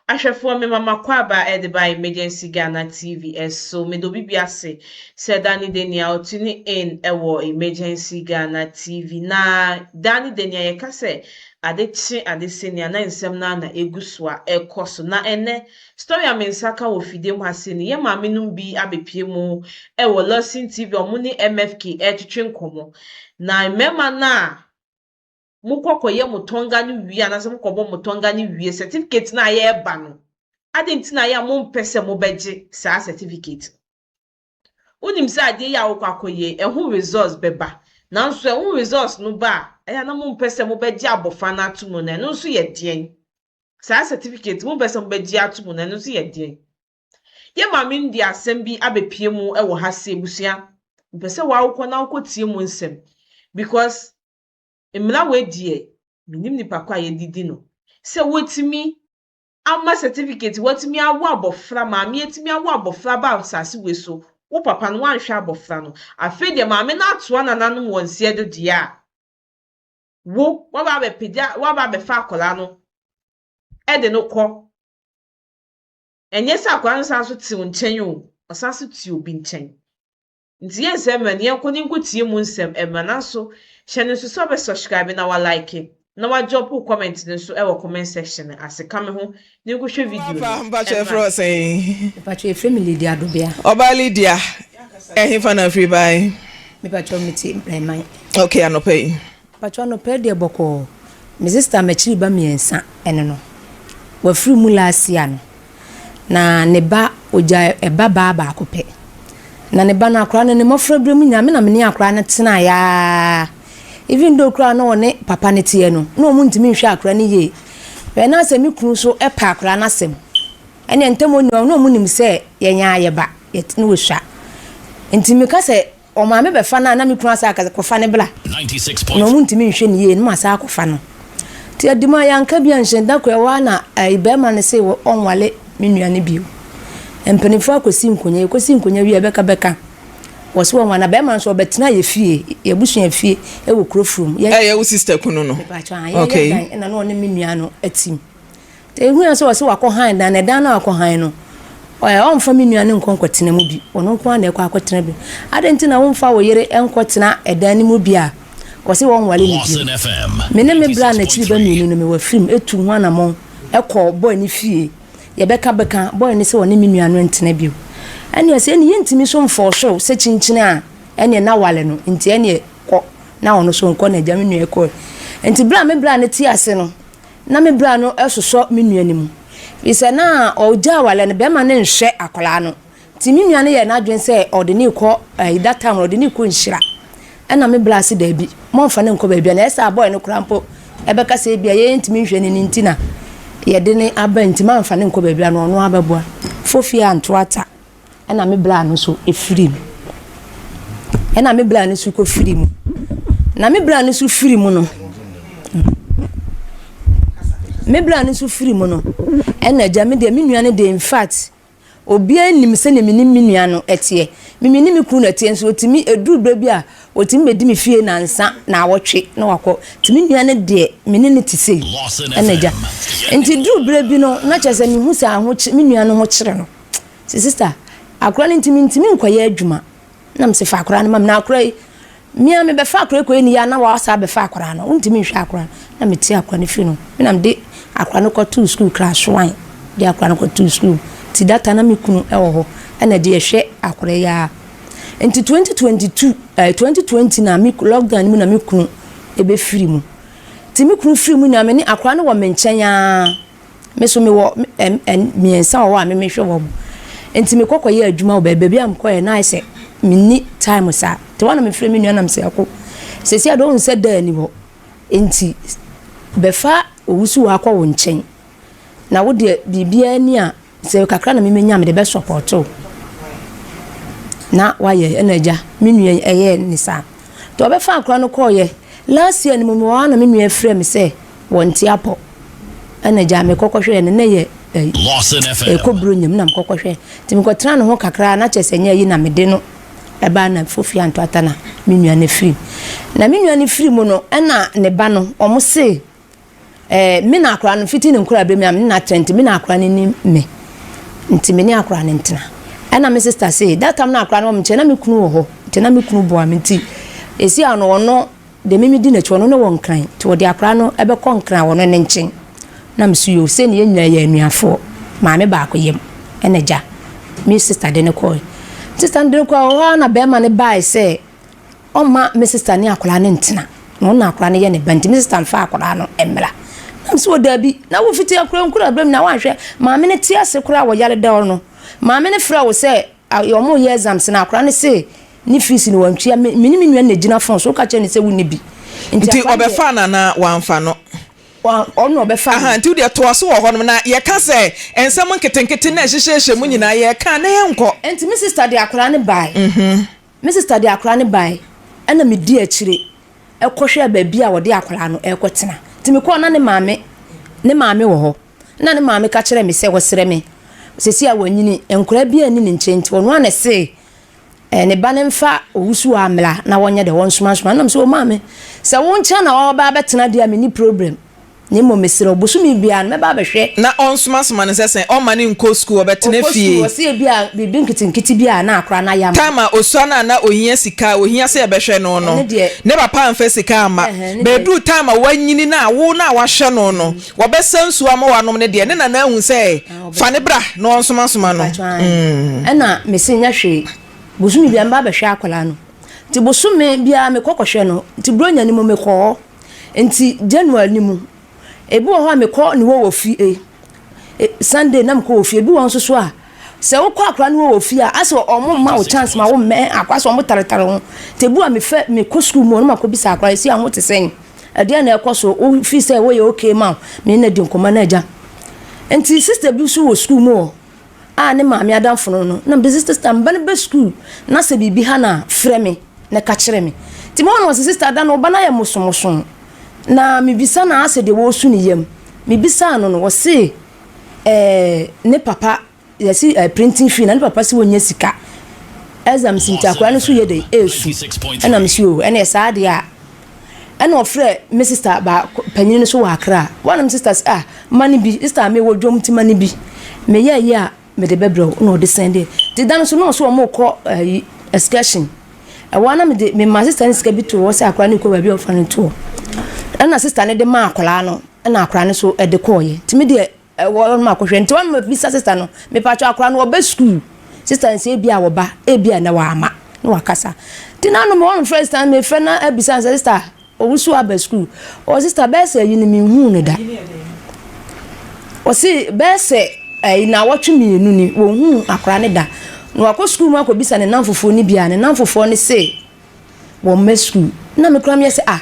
Ahwɛfoɔ me mama kwaba ɛde ba Emergency Ghana TV ɛso. Meda obi bi ase sɛ da ne da nea ɔtune in ɛwɔ Emergency Ghana TV. Na da ne da nea yɛka sɛ ade kye ade sɛ nea na nsɛm no na egu so a ɛkɔ so. Na ɛnɛ story a me nsa ka wɔ fidie mu ha se no, yɛ maame nom bi abɛpie mu ɛwɔ Lawson TV, ɔmo ne MFK ɛretwetwe nkɔmmɔ. Na mmarima no a mokɔ kɔyɛ mo tɔnga no wie anaasɛ mokɔbɔ mo tɔnga no wie, certificate no a yɛreba no, ade nti na yɛ a mompɛ sɛ mobɛgye saa certificate? Wonim sɛ adeɛ yi a wokɔ akɔyɛ, ɛho results bɛba, nanso ɛho results no ba a, ɛyɛ na mompɛ sɛ mobɛgye abɔfra no ato mu no, ɛno nso yɛ deɛn? Saa certificate mompɛ sɛ mobɛgye ato mu no, ɛno nso yɛ deɛn? Yɛ maame no de asɛm bi abɛpie mu wɔ ha sɛ ebusua mpɛ sɛ wawokɔ na wokɔ mu nsɛm, because mmara wei deɛ, menim nipa ko a yɛdidi no sɛ wotumi ama certificate, watumi awo abɔfra, maame atumi awo abɔfra ba asase wei so. Wo papa no wanhwɛ abɔfra no. Afei deɛ, maame no atoa nananom wɔ nseɛ do deɛ a, wo waba abɛpagya, waba abɛfa akwadaa no ɛde no kɔ. Ɛnyɛ sɛ akwadaa no san so te wo nkyɛn o, ɔsan so te obi nkyɛn. Nti yɛn nsɛm mmerɛ no, yɛnkɔ ne nkɔtie mu nsɛm mmerɛ. Nanso hyɛ no nso sɛ ɔbɛ subscribe na wa like na wa drop comment no nso ɛwɔ comment section ase. Ka me ho ne nkɔhwɛ video no. Mpakyɛ, frɛ sɛn? Mpakyɛ, efrɛ mi Lydia Adobea. Ɔbaa Lydia, ɛhefa na afiri bae? Mepakyɛ, mete Mprɛman. Ok, anɔpa yi? Mpakyɛ, anɔpa deɛ bɔkɔɔ. Me sister m'akyiri ba mmiɛnsa ɛno no wafiri mu last year no, na ne ba ogya ɛba baa baako pɛ, na ne ba no, akwaraa no ne mmɔfra berɛ mu nyinaa, me na me ne akwaraa no tena yaa. Even though koraa na ɔne papa no teɛ no, na ɔmo ntumi nhwɛ akwaraa no yie bɛn na sɛ me kunu so ɛpɛ akwaraa no asɛm ɛne ntɛm oni na ɔmo nim sɛ yɛnya ayɛ ba yɛte ne wɔsua. Nti meka sɛ ɔmaame bɛfa no a, na me kunu asa aka sɛ kɔfa ne bla na ɔmo ntumi nhwɛ ne yie no, ma asa akɔfa no. Nti adi mu a yɛanka bi anhyɛ da kɔ ɛwɔ a na ɛyi bɛrima no sɛ ɔnwale me nua no bio. Mpanimfoɔ akɔsi nkonnwa, yɛkɔsi nkonnwa wie a, bɛka wɔsi wɔn na bɛrima nso ɔbɛtena yɛ fie, yɛbusua fie ɛwɔ kuro furum. Ɛyɛ wo sister kunu no? Okay. Okay. Dan ɛna na ɔne me nua no atim. Nti ehu yɛn sɛ wɔsi wakɔ han dan, na ɛdan no akɔ han no, ɔyɛ ɔnfa me nua no nkɔ nkɔtena mu bi, ɔno nko ara na ɛkɔ akɔtena bi. Adi nti na wɔnfa wo yere nkɔtena ɛdan no mu bi a, wɔsi wɔn wale ne bio. Me ne me bra n'akyiri ba mmienu no, me wɔ firim etu ho anamɔn ɛkɔ bɔɔ ne fie. Yɛbɛka bɛka bɔɔ ne sɛ ɔne me nua no ntena bio. Ɛnea sɛ ɛne yɛntumi so mfɔɔ so sɛ kyinkyini a, ɛneɛ na wale no, nti ɛneɛ kɔ na ɔno so nkɔ. Na agya me nua kɔɛ. Nti bere a me bra no te ase no, na me bra no ɛsosɔ me nua no mu fisɛ na ɔgya awale no, bɛrima no nhwɛ akwaraa no. Nti me nua no yɛ n'adwene sɛ ɔde ne kɔ ɛyi, that time ɔde ne kɔ Nhyira. Ɛna me bra ase daabi, mɔmfa ne nkɔ baabi a na ɛsɛ abɔɛ no koraa mpo ɛbɛka sɛ ebia yɛn ntumi nhwɛ ne ne nti na yɛde ne aba, nti mamfa ne nkɔ baabi a na ɔno abɛboa fofie anto ata. Ɛna me bra no nso efiri mu, ɛna me bra no nso kɔ firi mu, na me bra no nso firi mu no, me bra no nso firi mu no, ɛna agya me deɛ, me nua no deɛ, in fact obiara nim sɛnea me ne me nua no ɛteɛ. Me ne me kunu na ɛteɛ nso, otumi eduru berɛ bi a otumi bɛdi me fie nansa na awɔtwe na wakɔ. Nti me nua no deɛ, me ne no te sei. Ɛna agya nti duru berɛ bi no, na kyerɛ sɛ mehu sɛ ahokye me nua no ho kyerɛ no sɛ sister akora no, ntumi ntumi nkɔyɛ adwuma. Na mesɛ fa akora no ma me, na akora yi mmea mebɛfa akora yi kɔyɛ ne yie na wasa abɛfa akora no, wontumi nhwɛ akora no. Na mete akora no firi no, me na mede akora no kɔtoo sukuu class one, de akora no kɔtoo sukuu. Nti data na me kunu wɔ hɔ ɛna de yɛhwɛ akora yi a. Nti 2022 2020 na me lockdown mu na me kunu ɛbɛfiri mu. Nti me kunu firi mu na me ne akora no wɔ me nkyɛn a, me so mewɔ mmiɛnsa wɔ hɔ a me mehwɛ wɔn. Nti mekɔ kɔyɛ adwuma wɔ baabi a mekɔyɛ na ayɛ sɛ menni time saa. Nti wɔn na mefrɛ me nua nam sɛ ɛko sɛsi ade ɔhu sɛ daa ni hɔ, nti bɛfa Owusu wɔ akɔ wo nkyɛn na wo deɛ biribiara ni a sɛ kakra na memenya mede bɛ support wo na wayɛ. Ɛna agya me nua ɛyɛ ne saa. Nti ɔbɛfa akora no kɔɔyɛ last year no mu, mewɔ hɔ na me nua frɛ me sɛ wɔnte apɔ. Ɛna agya mekɔkɔhwɛɛ no na yɛ ɛkɔ buro nyam na mekɔkɔhwɛ. Nti mekɔtena ne ho kakra na kyerɛ sɛ nyɛ yi na mede no ɛbaa na fofi anto ata na me nua no firi mu. Na me nua no firi mu no, ɛna ne ba no ɔmo se Ɛɛ, me na akwadaa no, fiti ne nkorabere mu a me ne no atena nti, me na akwadaa no nim me. Nti me ne akwadaa no ntena. Ɛna me sister se, that time na akwadaa no wɔ me nkyɛn, na me kunu wɔ hɔ. Nti na me kunu boa me nti, esi ano ɔno, deɛ me medi n'akyi, ɔno ne wɔ Nkran. Nti ɔde akwadaa no ɛbɛkɔ Nkran ɔno ne nkyɛn. Na me so yoo, sei ne yɛn nyinaa yɛ anuafoɔ, maame baako yam, ɛna agya, me sister de no kɔɔe. Sister no de no kɔɔe, wɔ hɔ ara na bɛrima no bae sɛ, Ɔmma me sista ne akwadaa no ntena, na ɔno na akwadaa no yɛ ne ba nti me sista mfa akwadaa no mmra. Na mese wɔ daabi, na wo fiti akora nkura berɛ mu na woanhwɛ maame no te ase koraa wɔ yare da hɔ no. Maame no frɛ wo sɛ wɔn reyɛ exams na akwadaa no se ne fees no wantua, me ne me nua na gyina phone so woka kyerɛ no sɛ wonni bi. Nti ɔbɛfaa no anaa wamfa no? Ɔno na ɔbɛfaa no. Aha, nti wodeɛ toa so wɔ hɔnom na yɛka sɛ nsɛm nketenkete na ɛhyehyɛhyɛ mu nyinaa yɛka a na yɛnkɔ. Nti me sista de akwadaa no bae. Me sista de akwadaa no bae, ɛnna midii akyire kɔhwɛɛ baabi a wɔde akwadaa no rekɔtena. Nti mekɔɔ na ne maame ne maame wɔ hɔ. Na ne maame ka kyerɛɛ me sɛ wɔsrɛ me, seesei a wanyini, nkwadaa biara nni ne nkyɛn nti ɔno ara na ɛse eh, ne ba no mfa owusuaa mmra na wɔnyɛ dɛ wɔnsomasoma. Ɛnna mese, o maame, sɛ wo nkyɛn na ɔreba abɛtena deɛ a menni problem. Na mmom mesrɛ wo, bosome biara no, mɛba abɛhwɛ. Na ɔnsomasoma no sɛ sɛn? Ɔmma no nkɔ sukuu, ɔbɛtena Ɔkɔ fie. sukuu, ɔse ebia biribi nketenkete bi a na akora no ayɛ ama Time no. a ɔsua no a na ɔhia sika, ɔhia sɛ yɛbɛhwɛ no no, Ɛno deɛ. ne papa amfa sika amma. Ɛhɛn, ɛno But deɛ. ɛduru time a wanyini no a, wo no a wahwɛ no no, wɔbɛsa nsuo ama wanom no deɛ, ne nana ahu sɛ Ah, fa ɔbɛ. no bra na ɔnsomasoma no. Mpakyɛw, ae. Ɛna mese nyɛ hwee, bosome biara mɛba abɛhwɛ akwadaa no. Nti bosome biara mekɔ kɔhwɛ no, nti Buronya no mu mekɔɔ hɔ. Nti January no mu, ebi wɔ hɔ a mekɔ ne hɔ wɔ fie. Sunday na mekɔ wɔ fie. Ebi wɔ hɔ nso so a, sɛ wokɔ akora no hɔ wɔ fie a, asɛ ɔmo mma wo chance ma wo mmɛn akora sɛ ɔmo taretare ho. Nti ebi wɔ a mefɛ mekɔ sukuu mu hɔ na makɔbisa akora esi a ho te sɛn? Ɛdeɛn na ɛkɔ so? Wo feel sɛ woyɛ okay ma wo? Me ne no adi nkɔmmɔ na agya. Nti sister bi nso wɔ sukuu mu hɔ. a ne maame adamfo no no, na mede sista me ba no ba sukuu na sɛ biribi ha no a, frɛ me na ka kyerɛ me. Nti mewɔ no ɔse sista da no wo ba no ayɛ mosomoso na mebisa no asɛ deɛ wɔresu ne yam. Mebisaa no no ɔse ɛɛ ne papa yɛse ɛɛ printing fee na ne papa se wɔnya sika exams nti akwadaa no so yɛ dɛ ɛresu ɛna mese o ɛneɛ saa deɛ a Ɛna ɔfrɛ me sister baako panyin no so wɔ Accra. Wɔn na me sister sɛ ah ma no bi sister me wɔ dwom ti ma no bi. Me yɛ yɛ a me de bɛbrɛ wo na ɔde sɛn de. Ti da no so na ɔso wɔn kɔ ɛyi excursion. Ɛwɔ na me de me ma sister no sika bi to hɔ sɛ akora no kɔ baabi a ɔfa no to hɔ. Ɛna sister no de ma akora no ɛna akora no so ɛde kɔɔ yɛ. Ti me deɛ Ɛwɔ hɔ no makɔhwɛ nti wɔn mabisa sista no mepatwɔ akora no ɔbɛ sukuu sista no sɛ ebi a wɔba ebi a na wama na wakasa nti na no wɔn frɛ sista no mefrɛ na abisa no sɛ sista owusu aba sukuu ɔ sista bɛyɛ sɛ ayi no menhuu no da ɔsi bɛyɛ sɛ ɛyi na awɔtwe mmienu ni wɔnhuu akora no da na wakɔ sukuu mu akɔbisa ne namfofoɔ no bi a ne namfofoɔ no se wɔn mma sukuu. Nna me koraa meyɛ sɛ ah,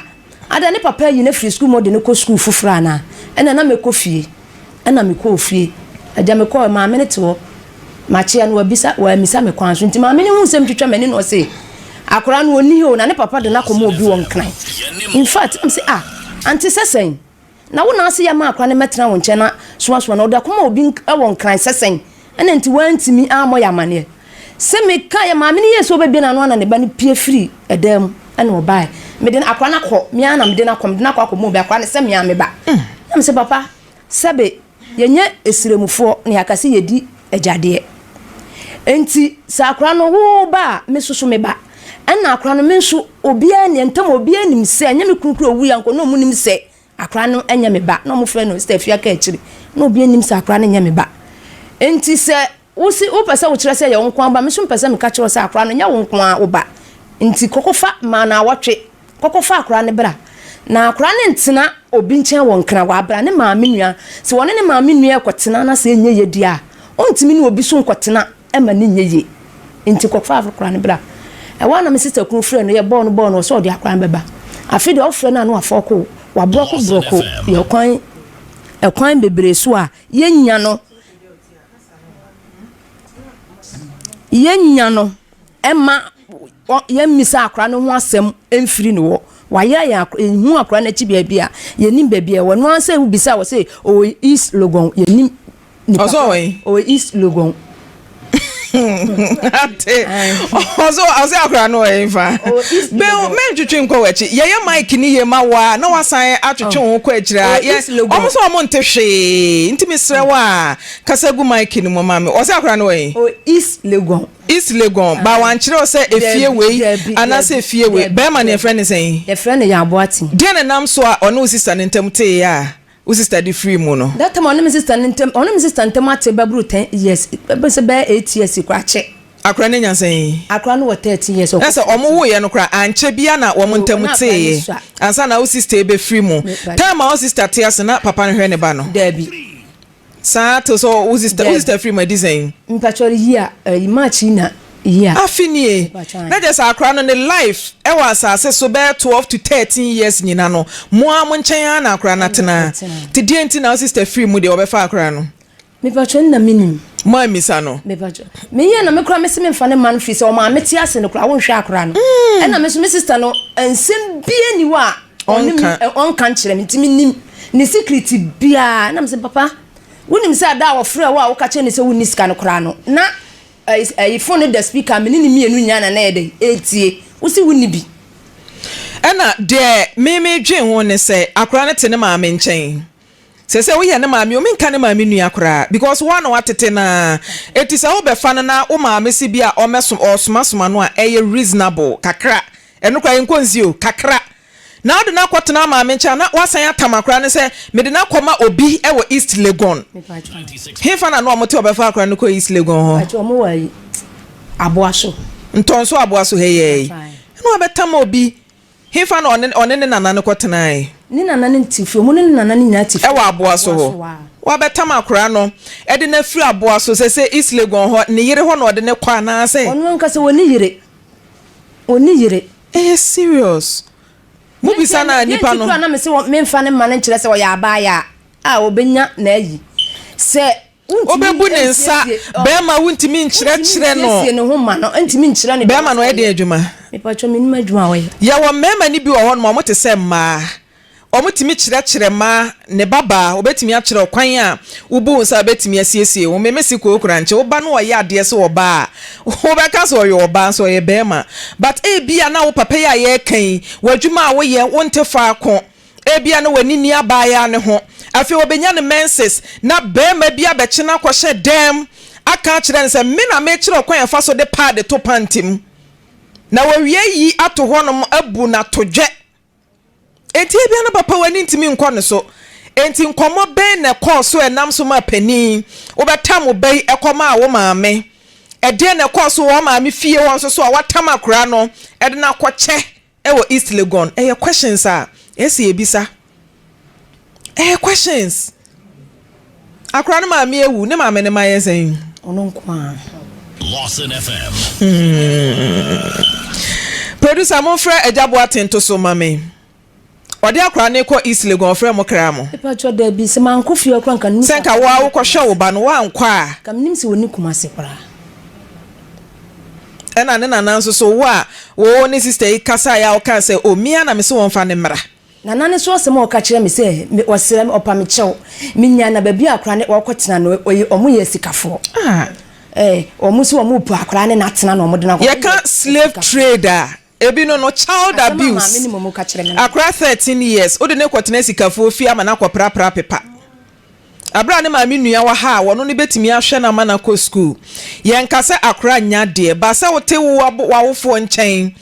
adɛn ne papa ayi no afiri sukuu mu ɔde no kɔ sukuu foforɔ anaa? Ɛnna na mɛkɔ fie. Ɛnna mekɔɔ fie. Agya mekɔɔ maame no te hɔ. Makyea no wabisa wammisa me kwan so. Nti maame no huu sɛ metwitwa m'ani na ɔse akwadaa no ɔnni hɔ o na ne papa de no akɔma obi wɔ Nkran. In fact, na mese ah, ante sɛ sɛn? Na wo na ase yɛ ma akora no mmɛtena wo nkyɛn na soasoa no, ɔde akɔma obi wɔ Nkran sɛ sɛn na nti wantumi ammɔ yɛ amaneɛ? Sɛ meka yɛ maame no yie sɛ ɔbɛbue n'ano ana ne ba no pue firi ɛdan mu ɛna ɔbaeɛ. Mede no akora no akɔ, me ara na mede no akɔ, mede no akɔ akɔma obi, akora no sɛ me ara me ba. Na mese papa, sɛbe yɛnyɛ Esremufoɔ na yɛaka sɛ yɛdi agyadeɛ. Enti sɛ akora no wo ba a, me nso so me ba. Ɛna akora no me nso obiara ni ntam obiara nim sɛ ɛnyɛ me kunu kura owui anko na ɔmo nim sɛ akora no ɛnyɛ me ba na ɔmo frɛ no sɛ afia ka akyiri na obiara nim sɛ akora no nyɛ me ba. Enti sɛ wosi wopɛ sɛ wokyerɛ sɛ yɛ wo nko ara ba me nso mpɛ sɛ meka kyerɛ wo sɛ akora no nyɛ wo nko ara wo ba. Nti kɔkɔfa ma na awɔtwe Kɔkɔfa akwadaa no bra. Na akwadaa no ntena obi nkyɛn wɔ Nkran, wabra ne maame nua. Sɛ ɔne ne maame nua rekɔtena na sɛ ɛnyɛ yie deɛ a, ɔntumi ne obi so nkɔtena ma no nyɛ yie. Nti kɔfa akwadaa no bra. Ɛhɔ ara na me sista kunu frɛɛ no, yɛbɔɔ no bɔɔ no, ɔsɛ ɔde akwadaa no bɛba. Afei deɛ ɔfrɛ no a na wafɔɔko, waborɔko borɔko yɛ kwan, ɛkwan bebree so a yɛnnya no, yɛnnya no. Ɛmma yɛmmisa akora no ho asɛm mfiri ne hɔ. Wayera yɛn akora, yɛnhu akora no akyi baabi a, yɛnnim baabi a ɛwɔ. Ɛno ara sɛ wobisa wɔ sɛ ɔwɔ East Legon, yɛnnim nipa Ɔsɛ ɔwɔ yi? Ɔwɔ East Legon. Ate. Ɔsɛ ɔsɛ akora no ɔyɛ nfa. Bɛn mɛntwetwe nkɔ w'akyi. Yɛyɛ mic ni yie ma wa na wasan atwetwe wo kɔ akyire a. Yɛ ɔmo sɛ ɔmo nte hwee. Nti mesrɛ wo a kasa gu mic no mu ma me. Ɔsɛ akora no ɔyɛ. O East Legon. East Legon. Ba wankyerɛ wo sɛ efie wei anaasɛ efie wei. Bɛrima no yɛfrɛ no sɛn? Yɛfrɛ no Yaw Boateng. Deɛ na ɛnam so a ɔne wo sister no ntam teeɛ a wo sister de firii mu no? That time ɔne me sister no ntam, ɔne me sister ntam ate bɛboro ten years, bɛbɛ sɛ bɛyɛ eight years koraa akyɛ. Akora no anya sɛn? Akora no wɔ 13 years. Na sɛ wɔn woeɛ no koraa ankyɛ biara na wɔn ntam teeɛ ansa na wo sister rebɛfiri mu. Time a wo sister te ase na papa no hwɛ ne ba no? Daabi. Saa till sɛ wo sister wo sister firi mu adi sɛn? Mpakyɛw year ɛyi March yi na year. Afe nie. Na kyerɛ sɛ akora no ne life ɛwɔ asase so bɛyɛ 12 to 13 years nyina no mo ara mo nkyɛn ara na akora no atena. Nti deɛn nti na wo sister firi mu deɛ wɔbɛfa akora no? Mepakyɛw nna me nim. Mo ammisa no. Mepakyɛw. Me yɛ na me koraa me se me nfa ne mma no firi sɛ ɔmaame te ase no koraa wo nhwɛ akora no. Ɛna me nso me sister no nsɛm bia ni hɔ a ɔne me ɔnka nkyerɛ me nti me nim ne secret biaa. Ɛna me se papa wo nim sɛ ada a ɔfrɛ wo a wo ka kyerɛ ne sɛ wo nni sika no koraa no na ɛyi phone no da speaker me ne ne mmienu nyinaa na na yɛ dɛ ɛretie wo se wo nni bi. Ɛna deɛ me me dwen ho ne sɛ akora no te ne maame nkyɛn. Sɛ sɛ woyɛ ne maame o menka ne maame nua koraa because woa na woatete no aa eti sɛ wobɛfa no na wo maame se bi a ɔmɛsom ɔɔsomasoma no a ɛyɛ reasonable kakra ɛno koraa yɛnkɔ nsi o kakra na wode no akɔtena maame nkyɛn a na woasan atam akora no sɛ mede no akɔma obi wɔ East Legon hefa na na ɔmo te ɔbɛfa akora no kɔ East Legon hɔ? Mpakyɛw ɔmo wɔ ayi Aboaso. Ntɔnso Aboaso ha yi ɛɛ ɛna wabɛtam obi Hefa na ɔne ɔne ne nana no kɔtenae? Ne nana no te fie. Wɔn ne ne nana no nyinaa te fie. Ɛwɔ aboa so hɔ. Wabɛtam akwadaa no de no afiri aboa so. Sɛ sɛ East Legon hɔ, ne yere hɔ na ɔde no kɔ anaasɛ? Ɔno ankasa ɔnni yere. Ɔnni yere. Ɛyɛ serious. Mobisa no a nipa no. Deɛ nti koraa na mese memfa no mma no nkyerɛ sɛ ɔyɛ abaayaa a ɔbɛnya n'ayi. Sɛ Wobɛbu ne nsa. Bɛrima wontumi nkyerɛkyerɛ no. Bɛrima no ɔyɛ den adwuma. Yɛwɔ mmarima no bi wɔ hɔnom a wɔte sɛ mmaa. Wɔtumi kyerɛkyerɛ mmaa. Ne ba baa, ɔbɛtumi akyerɛ wo kwan a wobu wo nsa a wobɛtumi asiesie wo. Me mese kookora nkyɛ wo ba no ɔyɛ adeɛ sɛ ɔbaa a, wobɛka sɛ ɔyɛ ɔbaa nso ɔyɛ bɛrima. But ebia na wo papa yi a yɛreka yi, w'adwuma a woyɛ, wonte faako. Ebia na w'ani nni abaayaa no ho. Afei obenya ne menses, na barima bi abɛkye no akɔhyɛ dan mu aka akyerɛ no sɛ, 'Me na mekyerɛ ɔkwan a yɛfa so de paade to panty mu. Na wɔawie ayi ato hɔnom abu no atodwɛ. Enti ebia na papa w'ani ntumi nkɔ ne so. Enti nkɔmmɔ bɛn na ɛkɔɔ so a ɛnam so maa panin wobɛtam wo ba yi kɔmaa wo maame? Ɛdeɛn na ɛkɔɔ so wɔ wo maame fie hɔ nso so a woatam akwadaa no de no akɔkyɛ Ɛwɔ East Legon ɛyɛ questions a ɛsɛ yɛbisa ɛyɛ questions akora no maame awu ne maame no ma yɛ sɛn. Ɔno nko ara. Lawson FM. Producer momfrɛ Agya Boateng to so ma me. Ɔde akora no rekɔ East Legon ɔfrɛ mo kra mo. Mepakyɛw dabi sɛ mankɔ fie hɔ koraa nka menim sɛ. Sɛ nka wo ara wokɔhwɛ wo ba no woankɔ a. Nka menim sɛ ɔnni Kumasi koraa. Ɛna ne nana nso so wo a wo ne sister yi kasaeɛ a wokaa sɛ oh me ara na mese wɔmfa no mmra. Nana no nso asɛm a ɔka kyerɛ me sɛ me ɔsrɛ me ɔpa me kyɛw menya na baabi a akora no ɔkɔtena no ɔyɛ ɔmo yɛ asikafoɔ. Ah. Ɛɛ ɔmo nso ɔmo pɛ akora ne no atena na ɔmo de no akɔ. Yɛka slave trade a Ebi no no child Asɛm a maame abuse. no mmom ka kyerɛ me no. Akora 13 years wode no kɔtena sikafoɔ fie ama no akɔprapra pepa. Aberɛ a ne maame nua wɔ ha a wɔno no bɛtumi ahwɛ no ama no akɔ school. Yɛnka sɛ akora nnya adeɛ but sɛ wote wo w'awofoɔ nkyɛn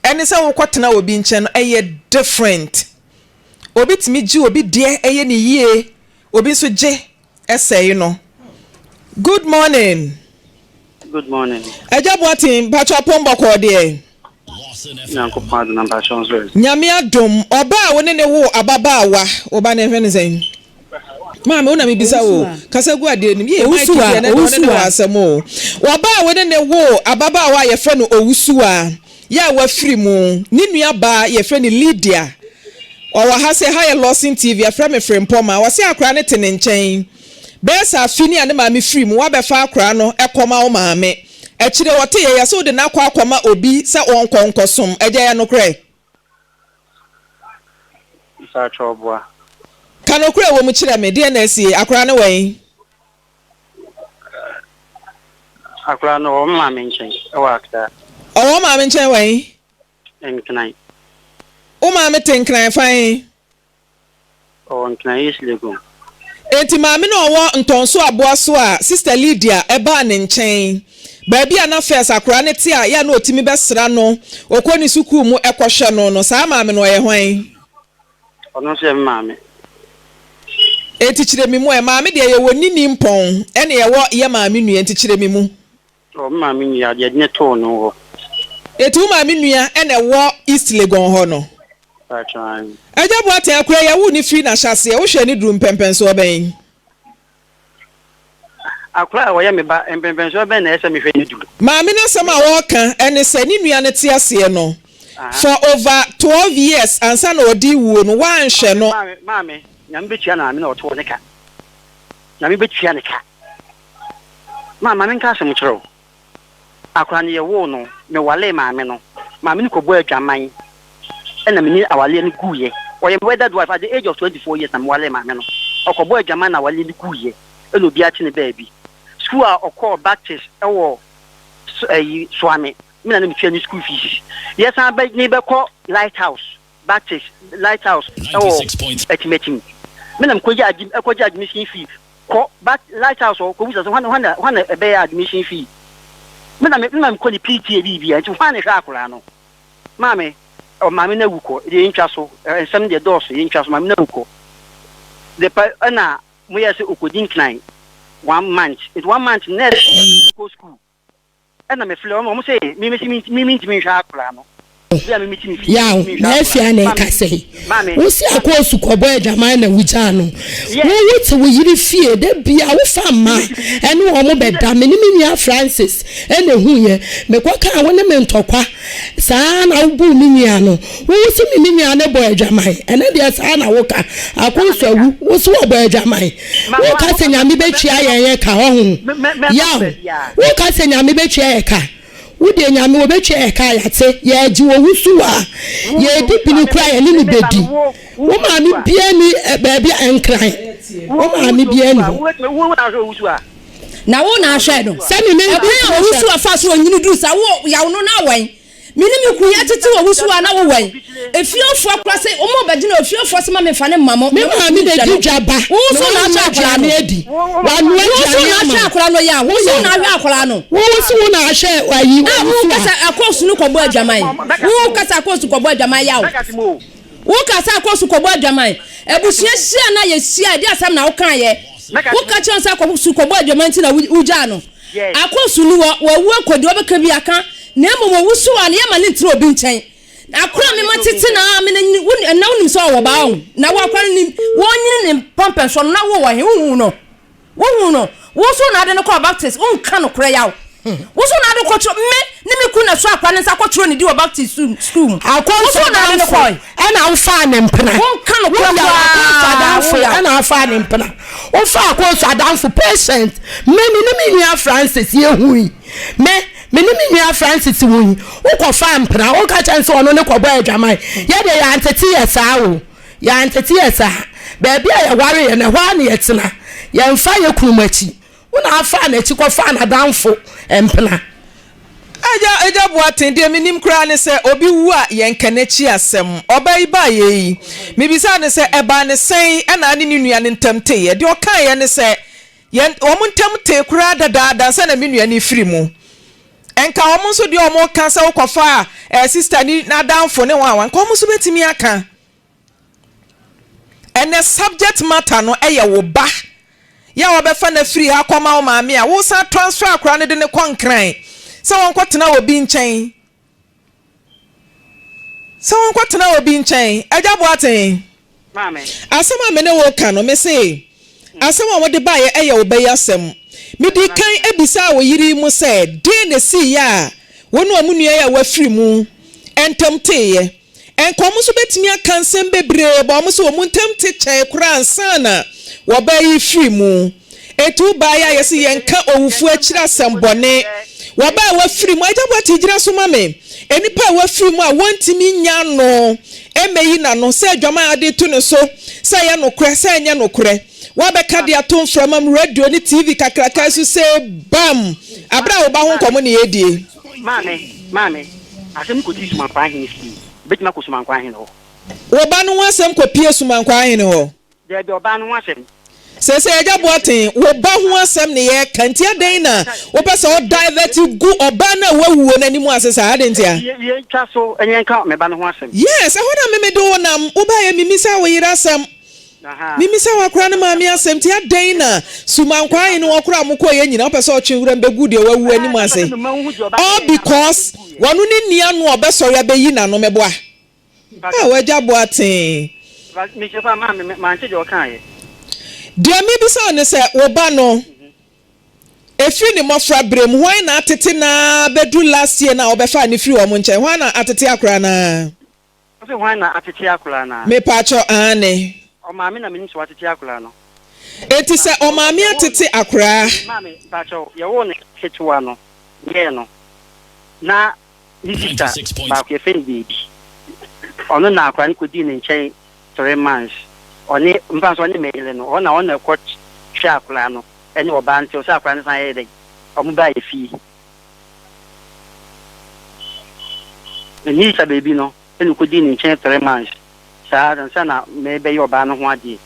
ɛne sɛ wokɔtena obi nkyɛn no ɛyɛ different. Obi tumi gye obi deɛ ɛyɛ no yie, obi nso gye ɛsɛe no. Good morning. Good morning. Agya Boateng, mpakyɛ ɔpon bɔkɔɔ deɛ? Nyankopɔn adom na mpakyɛ nso ɛ. Nyame adom, ɔbaa a wo ne ne woo ababaawa, wo ba no yɛfrɛ no sɛn? Maame wo na mebisa wo o, kasa gu adeɛ nim. Yee Mike deɛ ɛnɛ deɛ ɔne ne wɔ asɛm o. Ɔbaa a wo ne ne woo ababaawa a yɛfrɛ no Owusuwa, yɛ a wafiri mu, ne nua baa yɛfrɛ no Lydia. Ɔwɔ ha sɛ, ha yɛ Lawson TV, yɛfrɛ me Frimpɔma. Ɔse akwadaa no te ne nkyɛn. Bɛyɛ sɛ afe ni a ne maame firi mu, woabɛfa akwadaa no kɔma wo maame. Akyire ɔte yɛ, yɛse wode no akɔ akɔma obi sɛ ɔnkɔ nkɔsom. Agya ɛyɛ nokorɛ? Mpakyɛw boa. Ka nokorɛ wɔ mu kyerɛ me, deɛn na asie? Akwadaa no wɛn? Akwadaa no ɔwɔ me maame nkyɛn wɔ Accra. Ɔwɔ wo maame nkyɛn wɔ he? Nkran. Wo maame te Nkran fa he? Ɔwɔ Nkran East Legon. Enti maame no a ɔwɔ Ntɔnso aboa so a Sister Lydia baa ne nkyɛn, baabi a na first akwadaa no te a yɛ a na ɔtumi bɛsra no, ɔkɔ ne sukuu mu kɔhwɛ no no, saa maame no ɔyɛ hwan? Ɔno nso yɛ me maame. Enti kyerɛ me mu ɛ. Maame deɛ yɛwɔ nini mpɔn ɛna yɛwɔ yɛ maame nua nti kyerɛ me mu. Ɔwɔ me maame nua deɛ yɛde no too no hɔ. Enti wo maame nua ɛna ɛwɔ East Legon hɔ no? Mpakyɛw aane. Agya Boateng akura yi yɛwoo no firi n'ahyɛaseɛ wohwɛɛ no duruu mpɛnpɛnsoɔ bɛn? Akora a ɔyɛ me ba, mpɛnpɛnsoɔ bɛn na ɛsɛ sɛ mehwɛ no duru? Maame no asɛm a ɔreka ne sɛ ne nua no te aseɛ no for over 12 years ansa na ɔde rewuo no wanhwɛ no. Maame, maame, Nyame bɛtua maame na ɔte hɔ ne ka. Nyame bɛtua ne ka. Maame, ma menka asɛm nkyerɛ wo. Akora no yɛwoo no, mewaree maame no. Maame no kɔbɔɔ adwaman ɛna me ne awareɛ no guiɛ. Ɔyɛ me wedded wife at the age of 24 years na mewaree maame no. Ɔkɔbɔɔ adwaman na awareɛ no guiɛ ɛna obiara te ne baabi. Sukuu a ɔkɔɔ Baptist ɛwɔ ɛyi Soame, me na na metua ne school fees. Yɛsan bɛ ne bɛkɔ Lighthouse Baptist Lighthouse ɛwɔ Atimatim. Me na mekɔgye admi ɛkɔgye admission fee Kɔ ba lighthouse hɔ kɔbisa sɛ hwan na hwan na ɛbɛyɛ admission fee. Me na me na mekɔ ne PTA biribiara nti hwan na ɛhwɛ akwadaa no. Maame, ɔ maame no awu kɔ deɛ yɛntwa so nsɛm no deɛ dɔɔso yɛntwa so maame no awu kɔ. The pa ɛna moyɛɛ sɛ ɔkɔdi nkran one month nti one month no na ɛsɛ kɔ school. Ɛna me frɛ wɔn wɔn se me me se me me ntumi nhwɛ akwadaa no bi a me me ti me fie Yaw, me ntumi nhwɛ na akwadaa afia na maame ɛkasa yi. maame Wo se maame akɔɔsu kɔbɔ adwaman na wogyaa no. Yes. Wo wo te wo yere fie, da biaa wo fa Me mmaa me ti me ɛne wɔn me bɛda. Me ne me nua Francis ɛna ɛhuiɛ. Mekɔ kaa wo ne me ntɔkwa. Saa ara na wobuu me nua no. Wo wo se me me nua no bɔ adwaman. Ɛnɛ deɛ saa na woka. Saa na Akɔɔsu meka. awu, wo se wɔbɔ adwaman. Ma ma Woka sɛ Nyame bɛtua yɛn yɛ ka, ɔho? me me mɛkɔ Yaw, baabiara. woka sɛ Nyame bɛtua yɛ ka. Wo deɛ Nyame wɔbɛtua yɛ ka a, yɛate. Yɛgye wɔ wo so a, Wo yɛdi wo bini me koraa a, me yɛne me no me ba no bɛdi. wo wo Wo wo maame su a. biara nni baabi a, Nkran. Wo Wo wo maame su biara nni a hɔ. wo bɛtumi wo na ahwɛ wo su a. Na wo na ahwɛ no. Sɛ me me Ɛkwan a owusu ɔfa so onyini duru saa wo yaw no na awɛn. Me ne me kunu yɛtete wɔ wusu a na wo wɛn. Efiefoɔ kora se wɔn bɛgyina ofiefoɔ se ma me nfa ne mma mo Me na mo maame ntumi na nhwɛ di no. dwa ba Wo na nso na wanoa ahwɛ akwadaa aduane no. adi. Wanoa Wo nso aduane na ama ahwɛ wo. akwadaa no yaw. Wo Wo nso yaw. na ahwɛ akwadaa no. Wo wo se wo na ahwɛ ayi A wo owusu a. kasa akɔsu no kɔbɔ adwaman. Wo kasa akɔsu kɔbɔ adwaman yaw. Wo kasa akɔsu kɔbɔ adwaman. Abusua hyia na yɛ hyia ɛde asɛm na wo kan yɛ. Wo ka kyerɛ sɛ akɔsu kɔbɔ adwaman ti na wo gyaa no. Akɔsu ni wɔ wawu akɔ deɛ ɔbɛka bi aka na mmom owusu a no yɛma no ntena obi nkyɛn. Akora a mema tete na me na nyini wo na wonim sɛ ɔwɔ baa o na wo akora no nim wɔnyini ne mpampɛnsoɔ no na wo wɔ he wohu no wohu no wo so na ade no kɔɔ Baptist wonka nokorɛ yaw wo so na ade kɔtwerɛ me ne me ku na so akora ne nsa kɔtwerɛ ne di wɔ Baptist school mu wo so na ade no Akɔnso kɔe adamfo ɛna wofaa ne mpena. Wonka nokorɛ Woyɛ akɔnso koraa adamfo woyaw. ɛna wofaa ne mpena. Wofaa akɔnso adamfo patient me me ne me nua Francis yɛhui me me ne me nua Francis hui wokɔfaa mpena woka kyɛn sɛ ɔno ne kɔbɔ adwaman yɛdeɛ yɛantete yɛ saa o yɛantete yɛ saa baabi a yɛware yɛ no ɛhɔ a na yɛtena yɛmfa yɛ kunu mu akyi Wo na afaa n'akyi kɔfaa n'adamfo mpena. Agya Agya Boateng, deɛ menim koraa ne sɛ obi wu a yɛnka n'akyi asɛm. Ɔbaa yi baeɛ yi, mebisaa no sɛ ɛbaa no sɛn na ne ne nua no ntam teeɛ. Deɛ ɔkaeɛ ne sɛ yɛn wɔn ntam tee koraa dadaada ansa na me nua no refiri mu. Nka wɔn nso deɛ wɔka sɛ wokɔfaa eh, sista ni n'adamfo ne wɔn a, nka wɔn nso bɛtumi aka. Ɛnɛ subject matter no yɛ wo ba yɛ a wɔbɛfa no afiri ha akɔma wo maame a wosan transfer akwadaa no de no kɔ Nkran sɛ wɔnkɔtena obi nkyɛn sɛ wɔnkɔtena obi nkyɛn. Agya Boateng, asɛm a me ne wo ka no, me se asɛm a wɔde baeɛ yɛ wo ba yi asɛm. Medii kan bisaa wo yere yi mu sɛ deɛn na ɛsiiɛ a wo ne wɔn nua yi a wafiri mu ntam teeɛ. Anka wɔn nso bɛtumi aka nsɛm bebree but wɔn nso wɔn ntam te kyɛe koraa ansa na wɔbaa yi firi mu. Enti wo baa yi a yɛse yɛnka owufoɔ akyiri asɛm bɔne. Wɔbaa a wafiri mu, Agya Boakye gyina so ma me. Nnipa a wafiri mu a wɔntumi nnya ano mmɛyi n'ano sɛ adwaman a ade reto ne so, sɛ ɛyɛ nokorɛ, sɛ ɛnyɛ nokorɛ. Woabɛka de ato mframa mu, radio ne TV kakraka yi so sɛ bam! Aberɛ a wo ba ho nkɔmmɔ ne yɛredie. Maame, maame, asɛm no kɔdii Sumankwaa hene fie. Ɛbɛtumi akɔ Sumankwaa hene hɔ. Wo ba no ho asɛm kɔpie Sumankwaa hene hɔ. Daabi, ɔbaa no ho asɛm. Seesei Agya Boateng, wo ba ho asɛm ne yɛreka, nti adɛn na wopɛ sɛ wo divert gu ɔbaa no a wawuo no anim ase saa? Adɛn ntia? Yɛntwa so na yɛnka me ba no ho asɛm. Yes, ɛhɔ na me mede wo nam. Wobaeɛ memisaa wo yere asɛm, memisaa w'akora no maame asɛm, nti adɛn na Sumankwaa hene hɔ koraa a mokɔeɛ nyinaa wopɛ sɛ ɔtwe wuram bɛgu deɛ wawu anim ase? All because wɔno ne nni ano a ɔbɛsɔre abɛyi n'ano, meboa? Ah w'agya Boateng. Deɛ mebisa wo ne sɛ, wo ba no, ɛfiri ne mmɔfra berɛ mu, hwan na atete no ara bɛduru last year no a wobɛfaa no firi wɔn nkyɛn? Hwan na atete akwadaa no ara? Wose hwan na atete akwadaa no ara? Mepaakyɛw, aane. Ɔmaame na menim sɛ watete akwadaa no. Enti sɛ ɔmaame atete akwadaa. Maame, mpaakyɛw, yɛwoo no ketewa no, yɛɛ no, na Ne sista baako yɛfrɛ no Baby, ɔno na akwadaa no kɔdii ne nkyɛn three months. Ɔne mfa nso ɔne me yere no, ɔno na ɔno na ɛkɔ hwɛ akwadaa no ɛne ɔbaa no nti ɔsɛ akwadaa no san yɛ dɛn, wɔn baa yɛ fie. Ne sista Baby no ɛna ɔkɔdii ne nkyɛn three months. Saa ara ansa na merebɛyɛ ɔbaa no ho adeɛ.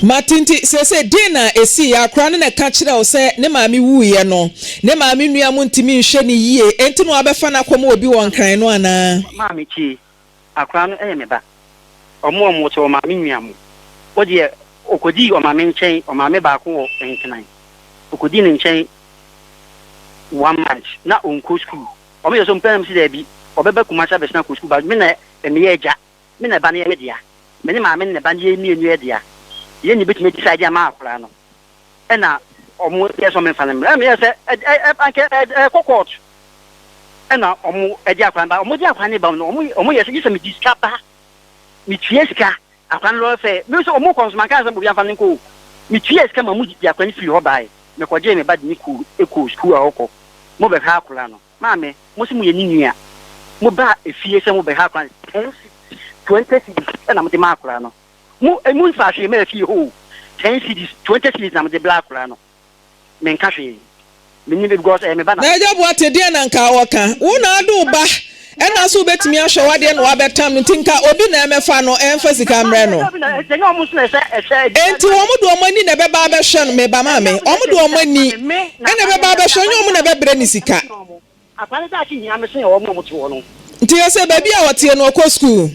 Mate nti seesei deɛn na ɛsiiɛ? Akora no na ɛka kyerɛɛ wo sɛ ne maame wuiɛ no, ne maame nua mo ntumi nhwɛ no yie, enti na wabɛfa no akɔma obi wɔ Nkran no anaa? Maame tie, akora no yɛ me ba. Ɔmo a ɔmo te ɔmaame nua mo. Wo deɛ ɔkɔdii ɔmaame nkyɛn, ɔmaame baako wɔ Nkran. Ɔkɔdii ne nkyɛn one month na ɔnkɔ sukuu. Ɔmo yɛ sɛ ɔmo pɛ na mese daabi, ɔbɛba Kumasi abɛsena akɔ sukuu but me na meyɛ agya, me na ba no yɛ me dea, me ne maame ne ne ba no yɛn mmienu yɛ dea, yɛn na yɛbɛtumi adecide ama akwadaa no, ɛna ɔmo yɛ sɛ ɔmo mfa no mmra, ɛna meyɛ sɛ ɛ ɛ anka ɛkɔ court, ɛna ɔmo ɛde akwadaa no ba, ɔmo de akwadaa no ba no ɔmo ɔmo yɛ sɛ gye sɛ mede sika ba, metua sika, akwadaa no lɔre fɛ, me nso ɔmo kɔ nso manka sɛ obi amfa no nkɔ o, metua sika ma ɔmo de akwadaa no firi hɔ baeɛ. Mekɔgyee me ba de no kɔɔ sukuu a ɔkɔ. Mobɛhwɛ akwadaa no. Maame, mo se moyɛ ne nua. Mobaa efie sɛ mobɛhwɛ akwadaa no. Ten cedis, 20 cedis na mode maa akwadaa no. Mo, mo mfaa hwee mmaa fie hɔ o. Ten cedis, 20 cedis na mede brɛɛ akwadaa no. Menka hwee. Mennim because ɛyɛ me ba na. Na Agya Boate, deɛn na nka ɔka? Wo na ade wo ba Ɛna nso wobɛtumi ahwɛ w'adeɛ na wabɛtam no nti nka obi na ɛmɛfa no ɛmfa sika mmrɛ no. Enti wɔn de wɔn ani na ɛbɛba abɛhwɛ no meba maame wɔn de wɔn ani ɛna ɛbɛba abɛhwɛ nyɛ wɔn na ɛbɛbrɛ ne sika. Nti yɛ sɛ baabi a ɔteɛ no ɔkɔ sukuu.